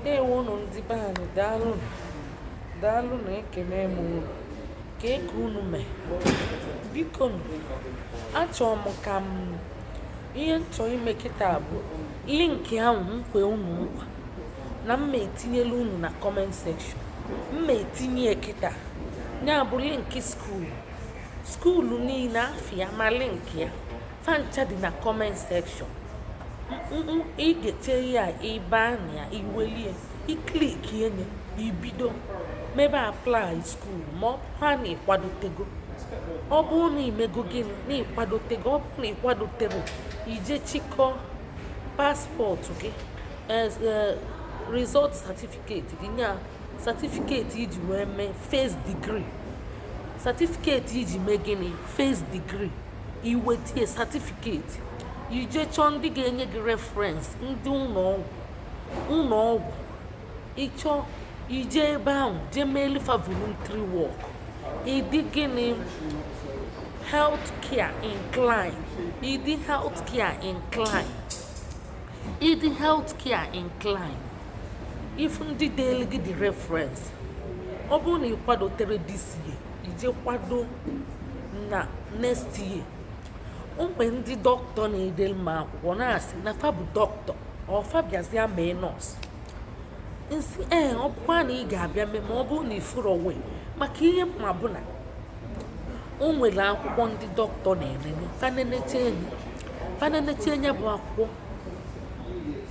Ndewonu ndị be anyị, daalụnụ, daalụnụ. Ekene m unu. Kee ka unu mee? Biko nụ, achọrọ m ka m ihe m chọrọ ime kịta bụ link ahụ m kwe unu nkwa na m ma etinyela unu na comment section. M ma etinye ya kịta. Ya bụ link school, school niile, afịa ma link ya fancha dị na comment section. Ị ga-eche ya ịba na ya, iwelie, iclick enye, ibido mebe apply school. Ma ọ bụkwa na ịkwadotego, ọ bụrụ na imego gịnị na ịkwadotego, ọ bụrụ na ịkwadotere, ije chịkọọ passport gị, result certificate gị, nya certificate iji wee mee first degree, certificate iji mee gịnị, first degree. Iwetie certificate, ije chọọ ndị ga-enye gị reference, ndị ụlọ ọgwụ, ụlọ ọgwụ ịchọ, ije ebe ahụ jee meelifa voluntary work. Ịdị gịnị, healthcare incline, ịdị healthcare incline, ịdị healthcare incline, ifu ndị deelu gị dị reference. Ọ bụrụ na ị kwadotere this year, ije kwado na next year. Mgbe ndị dọkịta na-edelu m akwụkwọ na-asị na fa bụ dọkịta, ọfa bịazịa mee nọọsụ, nsị ee, ọ bụkwa na ị ga-abịa mee, ma ọ bụrụ na ifuro wee maka ihe mma bụ na o nwere akwụkwọ ndị dọkịta na-enene. Faneneche enyi, faneneche enye bụ akwụkwọ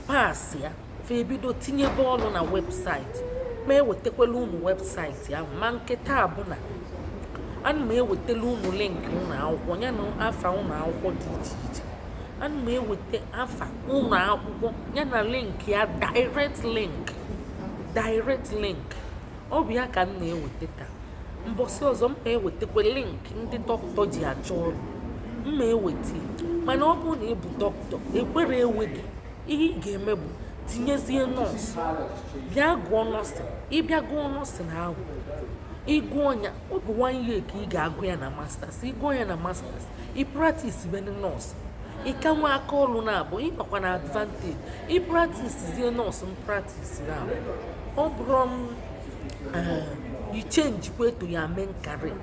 pass ya, fa ebido tinyebe ọrụ na website. Ma ewetakwala unu website ahụ. Ma nke taa bụ na ana m ewetala unu link ụlọ akwụkwọ ya na afa ụlọ akwụkwọ dị iche iche. Ana m eweta afa ụlọ akwụkwọ ya na link ya, direct link, direct link. Ọ bụ ya ka m na-eweta taa. Mbọsị ọzọ m na-ewetakwa link ndị dọkịta ji achọ ọrụ m ma eweta. Mana ọ bụrụ na ị bụ dọkịta ekwere ewe gị, ihe ị ga-eme bụ tinyezie nọọsụ, bịa gụọ nursing. Ịbịa gụọ nursing ahụ, ịgụọ ya, ọ bụ one year ka ị ga-agụ ya na masters. Ịgụọ ya na masters, ị practice bene nọọsụ, ị ka nwe aka ọrụ na-abụ, ịnọkwa na advantage. Ị practice zie nọọsụ, m practice na ọ bụrụ m ichangekwe to ya main career,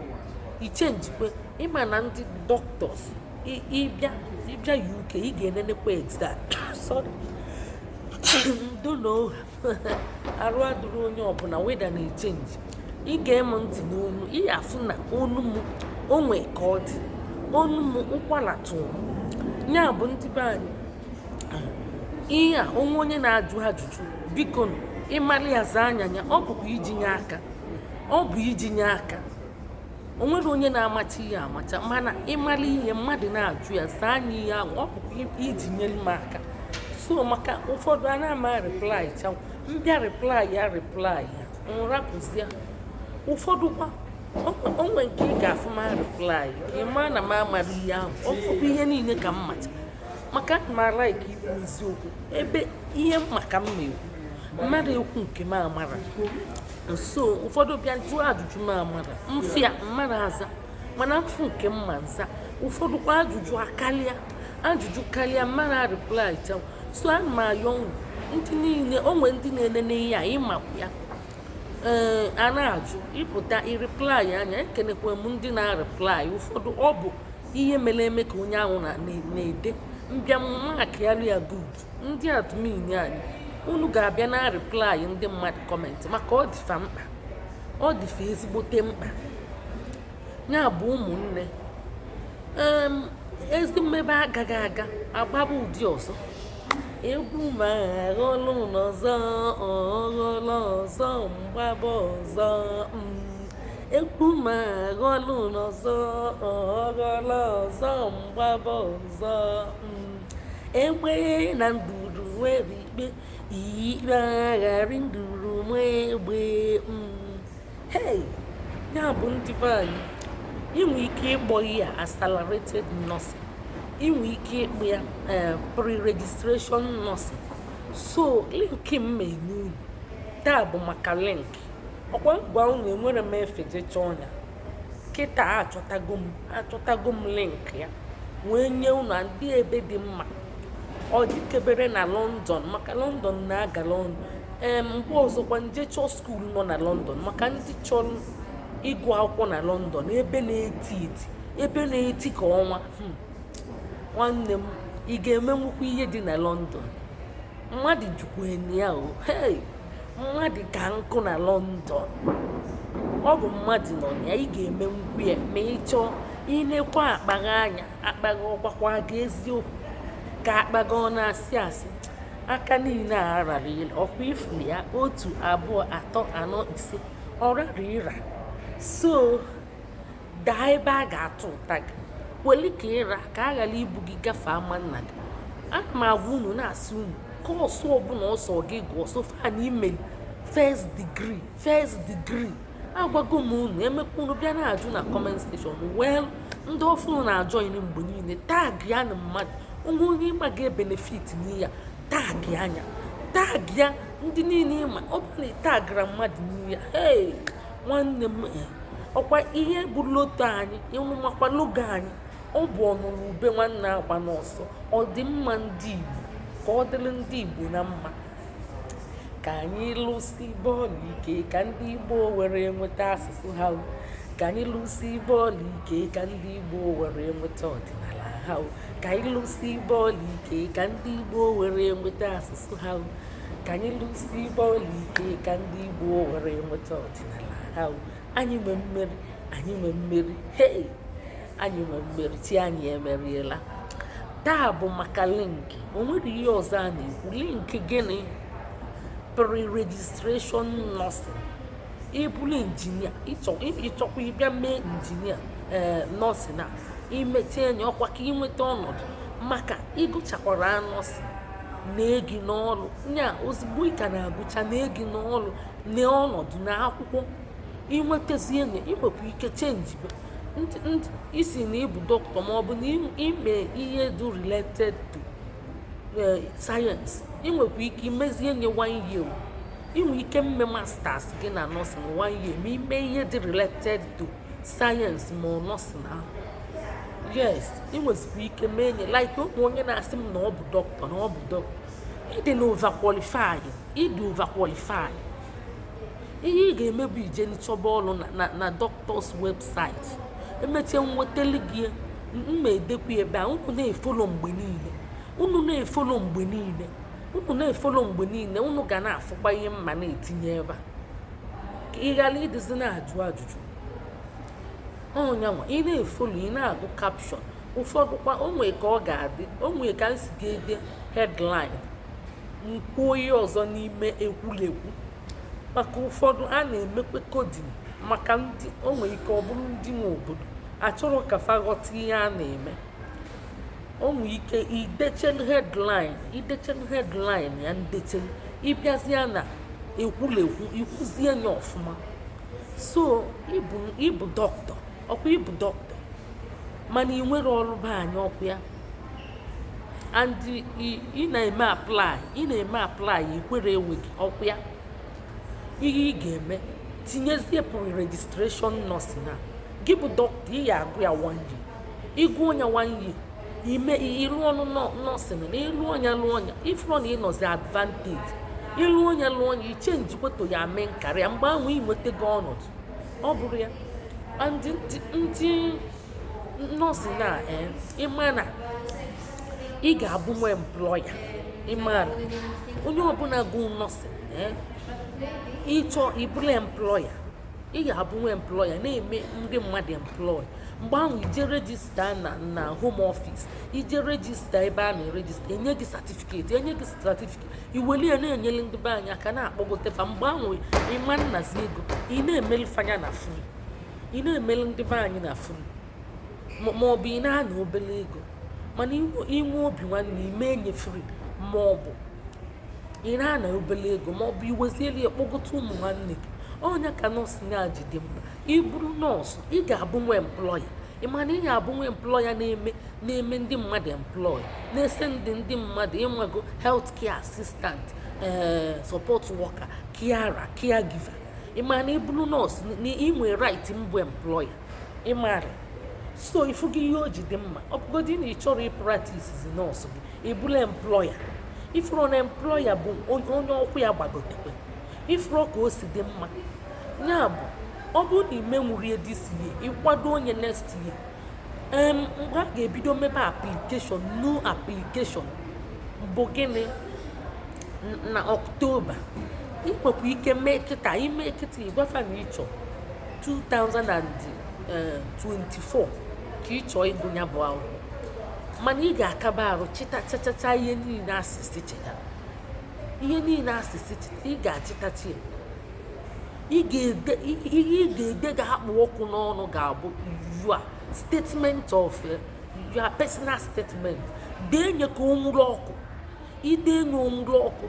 ichangekwe. Ịma na ndị doctors, ịbịa UK, ị ga-enenekwa exam. Sorry, ndo na arụ adụrụ onye ọbụla, weather na-echange. Ị ga-eme ntị n'onu, ị afụ na onu m onwe ka ọ dị, onu m ụkwara tụrụ. Ya bụ, ndị be anyị, ihe a onwe onye na-ajụ ajụjụ, biko nụ, ịmara ya zaa anya ya. Ọ bụkwa iji nye aka, ọ bụ iji nye aka. O nwere onye na-amacha ihe amacha, mana ịmara ihe mmadụ na-ajụ ya, zaa anya ihe ahụ. Ọ bụkwa iji nyere m aka. So maka ụfọdụ a na-ama reply cha, mbịa reply ya, reply ya, nrapụzia. Ụfọdụ kwa onwe nke ị ga-afụ ma reply ka ị maa na m amara ihe ahụ. Ọ bụkwa ihe niile ka m macha, maka ana m alike ikwu eziokwu. Ebe ihe mma ka m na-ekwu, mmadụ ekwu nke m amara. Nso ụfọdụ bịa jụọ ajụjụ m amara, mfịa mmadụ aza, mana mfụ nke m ma nza. Ụfọdụ kwa ajụjụ akarịa, ajụjụ karịa, mmadụ reply cha. So ana m ayọ unu ndị niile, onwe ndị na-enene ihe a, ịmakwu ya, ee, a na-ajụ, ịpụta ireply anya. Ekenekwa m ndị na-areply. Ụfọdụ ọ bụ ihe mere eme ka onye ahụ na-ede, mbịa mark ya ya good. Ndị admin anyị, unu ga-abịa na reply ndị mmadụ comment, maka ọ dịfa mkpa, ọ dịfa ezigbote mkpa. Ya bụ, ụmụnne em, ezi mmebe agaghị aga agbaba ụdị ọzọ. Egwu ma aghọlụ n'ọzọ, ọghọlụ ọzọ, mgbaba ọzọ. Egwu ma aghọlụ n'ọzọ, ọghọlụ ọzọ, mgbaba ọzọ. Egbe na nduru nwere ikpe, ikpe aghara nduru nwe egbe. Hey, ya bụ, ndị be anyị, inwe ike ịkpọ ihe a accelerated nursing, inwe ike ịkpọ ya pre-registration nursing. So link m ma enye unu taa bụ maka link ọkwa ngwa unu enwere m efe je chọọ ya kịta. Achọtago m, achọtago m link ya wee nye unu. Ndị ebe dị mma, ọ dịkebere na London, maka London na-agala ọnụ. Ee, mgbe ọzọkwa nje chọọ school nọ na London maka ndị chọrọ ịgụ akwụkwọ na London, ebe na-eti eti, ebe na-eti ka ọnwa. Nwanne m, ị ga-emenwukwa ihe dị na London? Mmadụ jukwa ya o. Hey, mmadụ ka nkụ na London. Ọ bụ mmadụ nọ na ya. Ị ga-emenwukwu ya ma ị chọọ. Inekwa akpa gị anya, akpa gị ọgbakwa gị eziokwu ka akpa gị ọ na-asị asị? Aka niile a rara ịra, ọkwa ifuru ya, otu, abụọ, atọ, anọ, ise, ọ rara ịra. So daa ebe a ga-atụ ụta gị, kweli ka ịra ka a ghara ibu gị gafee ama nna gị. Ana m agwa unu, na-asị unu, course ọbụla ọsọ gị gụọ, so far na ime first degree, first degree. Agwago m unu, emekwa unu bịa na-ajụ na comment section. Well, ndị ọfụrụ na-ajoin mgbe niile, tag ya na mmadụ onwe onye ịma ga-ebenefit n'ihe ya, tag anya, tag ya ndị niile ịma. Ọ bụrụ na ị tagara mmadụ n'ihe ya, hey, nwanne m, ọkwa ihe bụ loto anyị, ịnwụmakwa logo anyị. Ọ bụ ọnụrụ ube nwanne agba n'ọsọ. Ọ dị mma ndị Igbo, ka ọ dịrị ndị Igbo na mma. Ka anyị lụsi bọọlụ ike, ka ndị Igbo were nweta asụsụ ha o. Ka anyị lụsi bọọlụ ike, ka ndị Igbo were nweta ọdịnala ha o. Ka anyị lụsi bọọlụ ike, ka ndị Igbo were nweta asụsụ ha o. Ka anyị lụsi bọọlụ ike, ka ndị Igbo were nweta ọdịnala ha o. Anyị nwe mmeri, anyị nwe mmeri. Hey, anyị nwe mmeri, chi anyị emeriela. Taa bụ maka link. O nwere ihe ọzọ a na-ekwu? Link gịnị? Pre-registration nursing. Ịbụrụ injinia, ịchọkwa ịbịa mee injinia, ee, nursing a imechi enyi ọkwa ka ịnweta ọnọdụ maka ịgụchakwara nursing na-egi n'ọrụ nya. Ozugbo ị ka na-agụcha na-egi n'ọrụ na ọnọdụ na akwụkwọ inwetazie enyi, inwekwa ike change ndị ndị isi na ịbụ dọkịta ma ọ bụ na ime ihe dị related to sayensị. Ị nwekwa ike imezie nye one year, inwe ike mme masters gị na nursing one year ma ime ihe dị related to sayensị ma ọ nursing ahụ. Yes, ị nwezikwa ike mee nye like ụmụ onye na-asị m na ọ bụ dọkịta, na ọ bụ dọkịta. Ịdị na overqualify, ịdị overqualify. Ihe ị ga-eme bụ ije chọba ọrụ na doctors website. Emechie nwetali gị mma, edekwa ebe a. Unu na-efollow mgbe niile, unu na-efollow mgbe niile, unu na-efollow mgbe niile, unu ga na-afụkwa ihe mma na-etinye ebe a, ka ị ghara ịdịzi na-ajụ ajụjụ. Ọnyanwa ị na-efollow, ị na-agụ caption. Ụfọdụ kwa o nwee ka ọ ga-adị, o nwee ka m si ga-ede headline, nkwuo ihe ọzọ n'ime ekwurekwu, maka ụfọdụ a na-emekwe coding maka ndị o nwere ike ọ bụrụ ndị nwe obodo achọrọ ka fa ghọta ihe a na-eme. O nwere ike idechelu headline, idechelu headline ya ndechelu, ịbịazịa na ekwurekwu, ikwuzie ya ọfụma. So ịbụ dọkịta, ọkwa ịbụ dọkịta, mana ị nwere ọrụ be anyị, ọkwa ya, and ị na-eme apply, ị na-eme apply, ikwere enwe gị, ọkwa ya. Ihe ị ga-eme, tinyezie pre-registration nursing a. Gị bụ dọkịta, ị ga-agụ ya one year. Ịgụ onye one year, ime ịlụ ọnụ nursing na ịlụ ọnya, lụọ ọnya, ifụrụ na ịnọzi advantage. Ịlụ onye, lụọ ọnya, ichange kweto ya mee nkarịa. Mgbe ahụ ị nwetago ọnọdụ, ọ bụrụ ya. And ndị nọọsụ na ịma na ị ga-abụ nwa employer. Ịma na onye ọbụla gụ nọọsụ, ịchọ ịbụrụ employer, ị ga-abụ nwa employer na-eme ndị mmadụ employ. Mgbe ahụ ije register na Home Office, ije register ebe a na-eregister, enye gị certificate, enye gị certificate, iweli ya na-enyere ndị be anyị aka na-akpọgotefa. Mgbe ahụ ịma nnazi ego, ị na-emeli fanya na free, ị na-emeli ndị be anyị na free, ma ọ bụ ị na-ana obere ego. Mana inwe obi nwanne, ime enye free, ma ọ bụ ị na-ana obere ego, ma ọ bụ iwezieli ya kpọgote ụmụ nwanne gị. Ọnya ka nọọsụ ya ji dị mkpa. Ịbụrụ nọọsụ, ị ga-abụ nwa employer. Ị ma na ị ga-abụ nwa employer na-eme ndị mmadụ employ, na-ese ndị mmadụ, ịnwago health care assistant, ee, support worker, carer, caregiver. Ị ma na ịbụrụ nọọsụ na ị nwere right mbụ employer? Ị maara? So ifu gị ihe o ji dị mma. Ọ bụgodị na ị chọrọ ịpractice nọọsụ gị, ị bụrụ employer. Ifuru na employer bụ onye ọkwụ ya gbagotekwe. Ifuru ka o si dị mma. Ya bụ, ọ bụrụ na imenwurie this year, ịkwado onye next year. Mgbe a ga-ebido mebe application, new application bụ gịnị? Na Ọktoba. Ị nwekwa ike mee kịta. Ime kịta, ịgwafa na ịchọ 2024 ka ị chọọ ịgụ ya bụ akwụkwọ, mana ị ga-akaba arụ chịta chachacha ihe niile asịsị cheta, ihe niile asịsị cheta. Ị ga-achịtachi ya. Ị ga-ede ihe ị ga-ede ga-akpụ ọkụ n'ọnụ, ga-abụ your statement of your personal statement. Dee nye ka o nwuru ọkụ. Ide nye onwuru ọkụ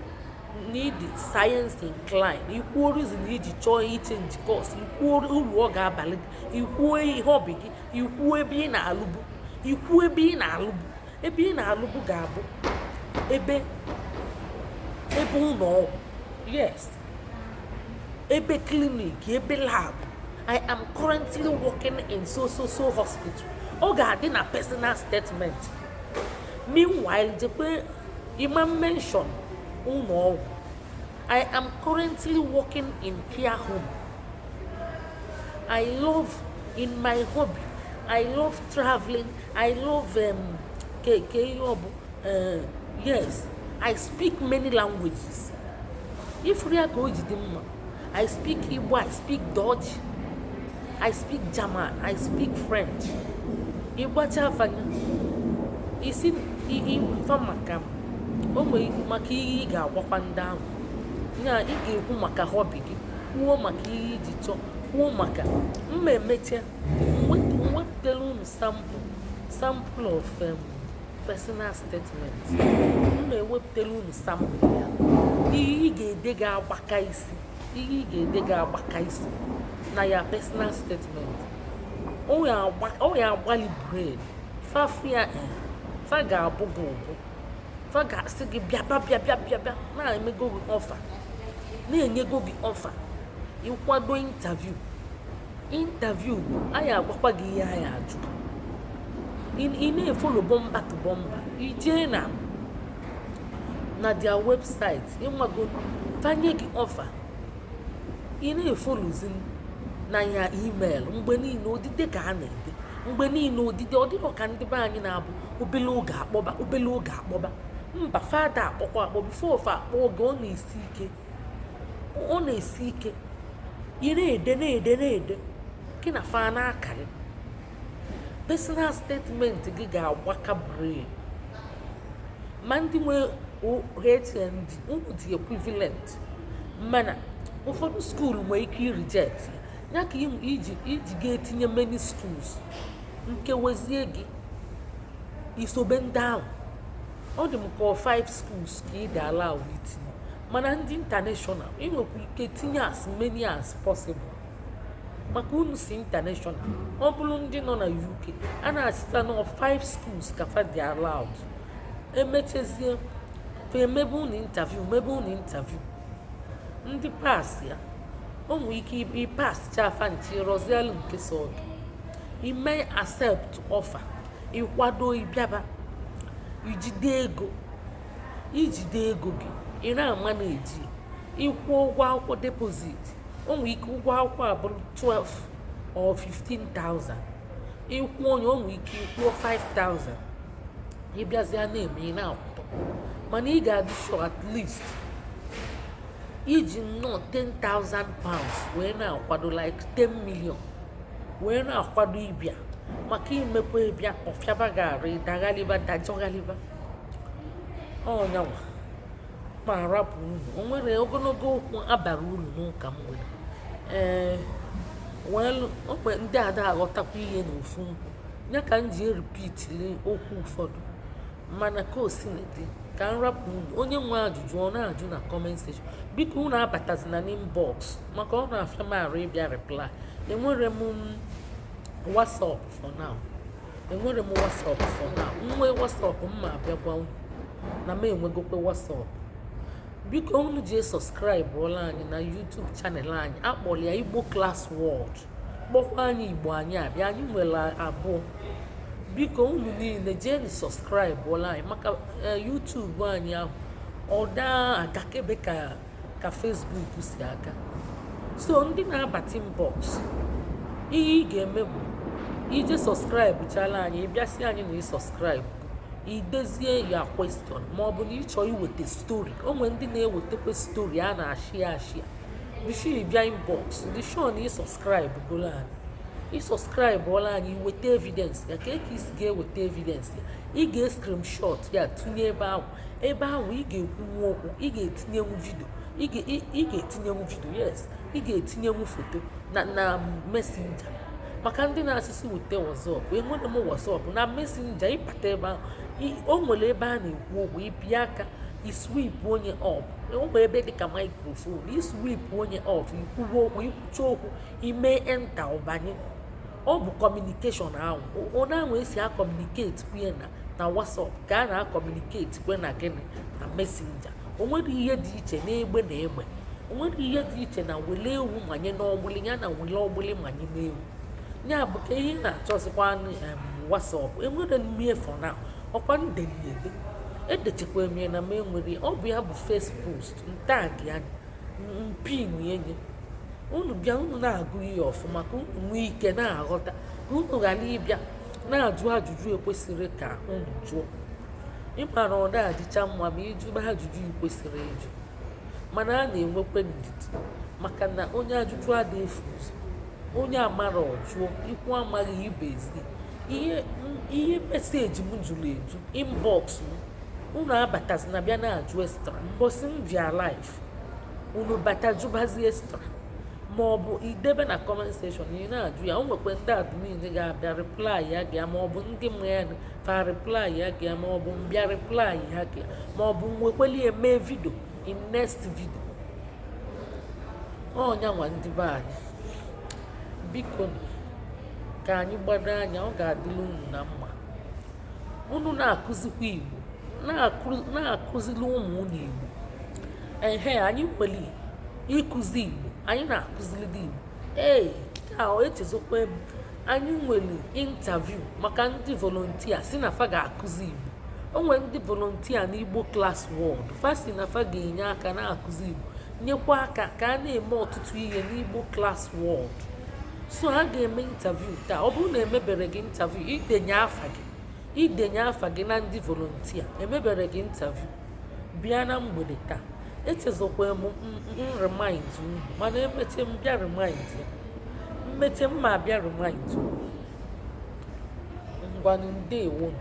na ịdị science incline, ikwuo reason iji chọọ ichange course, ikwuo uru ọ ga-abalị gị, ikwuo ihe hobby gị, ikwuo ebe ị na-alụbu, ikwuo ebe ị na-alụbu. Ebe ị na-alụbu ga-abụ ebe ụlọ ọgwụ, yes, ebe clinic, ebe lab. "I am currently working in so so so hospital." Ọ ga-adị na personal statement. Meanwhile, jekwe ima mention ụlọ ọgwụ. "I am currently working in care home. I love, in my hobby, I love traveling. I love ke ke ihe ọ bụ, yes, I speak many languages." Ifuru ya ka o ji dị mma. "I speak Igbo, I speak Dutch, I speak German, I speak French." Ịgbacha afanya isi ifa maka o nwere maka ihe ị ga-agwakwa ndị ahụ ya. Ị ga-ekwu maka hobby gị, kwuo maka ihe iji chọọ, kwuo maka mma. Emecha, mwepụtara unu sample of personal statement. Mma ewepụtara unu sample ya. Ihe ị ga-ede ga-agbaka isi, ihe ị ga-ede ga-agbaka isi na ya personal statement. Ọ ya agbalị brain fafia. Fa ga-abụ gị ụbụ, fa ga-asị gị bịaba, bịa, bịa, bịa, bịa, na-emego gị offer, na-enyego gị offer. Ịkwado interview. Interview bụ anyị agwakwa gị ihe anyị ajụ. Ị na-efollow bumper to bumper. Ijee na their website, ịmago fanye gị offer. Ị na-efollowzi na ya email mgbe niile. Odide ka a na-ede mgbe niile, odide. Ọ dịrọ ka ndị be anyị na-abụ obele oge akpọba, obele oge akpọba. Mba, fada akpọkwa akpọ before ofe akpọ oge. Ọ na-esi ike, ọ na-esi ike. Ị na-ede, na-ede, na-ede gị na fa na-akarị. Personal statement gị ga-agbaka brain. Ma ndị nwe HND, unu dị equivalent, mana ụfọdụ school nwere ike ireject ya ka iji ga-etinye many schools nkewezie gị isobe ndị ahụ. Ọ dị m ka ọ five schools ka ị dị allow itinye, mana ndị international, ị nwekwa ike tinye as many as possible maka unu si international. Ọ bụrụ ndị nọ na UK, a na-asịta na five schools ka fa dị allowed. Emechezie, fa emebe unu interview, mebe unu interview. Ndị pass ya, o nwere ike ịpass chafa nchi rọzielu nke so gị ime accept offer. Ịkwado ịbịaba, ijide ego, ijide ego gị, ị na-ama na-eji ịkwụ ụgwọ akwụkwọ deposit. O nwere ike ụgwọ akwụkwọ abụrụ 12 or 15,000. Ịkwụ onye, o nwere ike ịkwụọ 5000. Ịbịazịa na-eme, ị na-akwụtọ, mana ị ga-adị sure at least iji nnọọ £10,000 wee na-akwado, like 10 million wee na-akwado ịbịa, maka imekwa ịbịa ọfịaba ga-arụ ịdaghaliba dajọghaliba ọnyanwa. Ma arapụ unu, o nwere ogologo okwu abara uru n'ụka mgbede. Ee, well, ogbe ndị ada aghọtakwa ihe n'ofu nkwụ ya ka m ji erepetili okwu ụfọdụ, mana ka o si dị ka m rapụ unu. Onye nwe ajụjụ, ọ na-ajụ na comment section. Biko, unu abatazina n'inbox maka ọ na-afịa m arụ ịbịa reply. Enwere m WhatsApp for now, enwere m WhatsApp for now. Nwee WhatsApp, m ma abịa gwa unu na m enwegokwe WhatsApp. Biko, unu jee subscribe ụlọ anyị na YouTube channel anyị akpọrọ ya Igbo Class World. Kpọkwa anyị Igbo anyị abịa. Anyị nwere abụọ. Biko, unu niile jee subscribe ụlọ anyị maka YouTube anyị ahụ. Ọ daa agakebe ka Facebook si aga. So ndị na-abata inbox, ihe ị ga-eme bụ ije subscribe chala anyị. Ịbịasị anyị na ị subscribe, idezie ya question, ma ọ bụ na ị chọọ iweta story. O nwere ndị na-ewetakwa story a na-ashị ashị before ị bịa inbox. Dị sure na ị subscribe golo anyị, ị subscribe ọla anyị, weta evidence ya. Ka isi ga-eweta evidence ya? Ị ga-screenshot ya, tinye ebe ahụ. Ebe ahụ ị ga-ekwunwu okwu, ị ga-etinyenwu video, ị ga-etinyenwu video. Yes, ị ga-etinyenwu foto na Messenger. Maka ndị na-asịsị wute WhatsApp, enwere m WhatsApp. Na Messenger, ịbata ebe ahụ, o nwere ebe a na-ekwu okwu. Ịpịa aka, iswipe onye up. O nwere ebe dịka microphone, iswipe onye up, ikwuwe okwu. Ikwucha okwu, ime enter, ọbanye. Ọ bụ communication ahụ, onye ahụ esi acommunicate kwe na WhatsApp ka a na-acommunicate kwe na gịnị? Na Messenger. O nwere ihe dị iche na egbe na egbe. O nwere ihe dị iche na wele ewu manye n'ọgbụlị ya na wele ọgbụlị manye n'ewu. Ya bụ ka ihe ị na-achọzikwa WhatsApp, enwere mmie for now. Ọkwa ndeliede edechekwa m ya na m enwere. Ọ bụ ya bụ first post ntag ya, mpin enye unu. Bịa, unu na-agụ ihe ọfụma ka unu nwee ike na-aghọta, ka unu ghara ịbịa na-ajụ ajụjụ ekwesịrị ka unu jụọ. Ịmara ọ na-adịcha mma ma ịjụba ajụjụ ị kwesịrị ịjụ, mana a na-enwekwa ndidi, maka na onye ajụjụ adịghị efu ụzọ. Onye amara ọjụọ, ikwu amaghị ibe ezi. Ihe message m jụrụ eju inbox m. Unu abatazina bịa na-ajụ extra. Mbọsị m bịa live, unu bata jụbazi extra, ma ọ bụ idebe na comment section ị na-ajụ ya. O nwekwa ndị admin ga-abịa reply ya gị, ma ọ bụ ndị mma ya fa reply ya gị, ma ọ bụ mbịa reply ya gị, ma ọ bụ nwekweli eme video in next video. Ọnya nwa ndị be anyị, biko, ka anyị gbado anya. Ọ ga-adịla unu na mma. Unu na-akụzikwa Igbo, na-akụzili ụmụ unu Igbo. Ehe, anyị nwere ịkụzi Igbo, anyị na-akụzili gị Igbo. Ee, ka echezokwa m, anyị nwere interview maka ndị volunteer si na fa ga-akụzi Igbo. O nwere ndị volunteer n'Igbo Class World, fa si na fa ga-enye aka na-akụzi Igbo, nyekwa aka ka a na-eme ọtụtụ ihe n'Igbo Class World. So ha ga-eme interview taa. Ọ bụrụ na emebere gị interview, idenye afa gị na ndị volunteer emebere gị interview, bịa na mgbede taa. Echezokwa m m remind unu, mana emeche m bịa remind ya, mmeche m ma bịa remind unu. Ngwanụ, ndewo.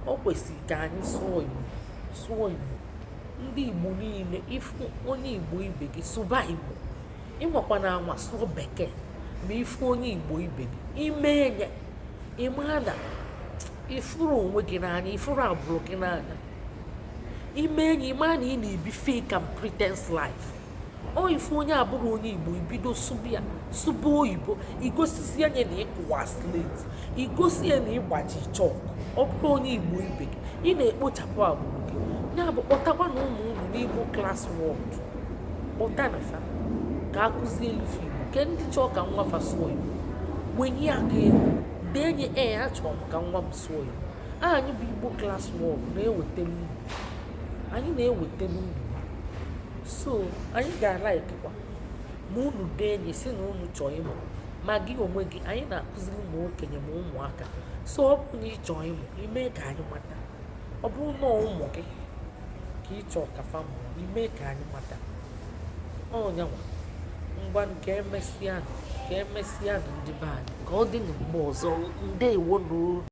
O kwesịrị ka anyị sụọ Igbo, sụọ Igbo. Ndị Igbo niile, ịfụ onye Igbo ibe gị, sụba Igbo. Ịnwakwa na anwa sụọ Bekee ma ịfụ onye Igbo ibe gị, ime ya, ịma na ịfụrụ onwe gị n'anya, ịfụrụ agbụrụ gị n'anya. Ime enyi, ịma na ị na-ebi fake and pretense life. Ọ ifu onye abụrụ onye Igbo, ibido sụba ya, sụba oyibo, igosisi anya na ịkụwa slate, igosi ya na ịgbaji chalk. Ọ bụrụ onye Igbo ibe gị, ị na-ekpochapụ agbụrụ gị. Ya bụ, kpọtakwa na ụmụ unu n'Igbo Class World, kpọta na fa ka akụzie elufe Igbo. Ke ndị chọọ ka nwa fa sụọ Igbo, wenye aka elu, denye ee, achọrọ m ka nwa m sụọ Igbo. Anyị bụ Igbo Class World na-ewetara unu, anyị na-ewetara unu. So anyị ga-alaikwa ma unu dee enyi si na unu chọọ ịmụ. Ma gị onwe gị, anyị na-akụziri ụmụ okenye ma ụmụaka. So ọ bụrụ na ị chọọ ịmụ, ime ka anyị mata. Ọ bụrụ na ụmụ gị ka ị chọọ ka fa mụọ, ime ka anyị mata. Ọnyanwa, ngwa, ka emesịa, ka emesịa ndị be anyị. Ka ọ dị na mgbe ọzọ. Ndewo.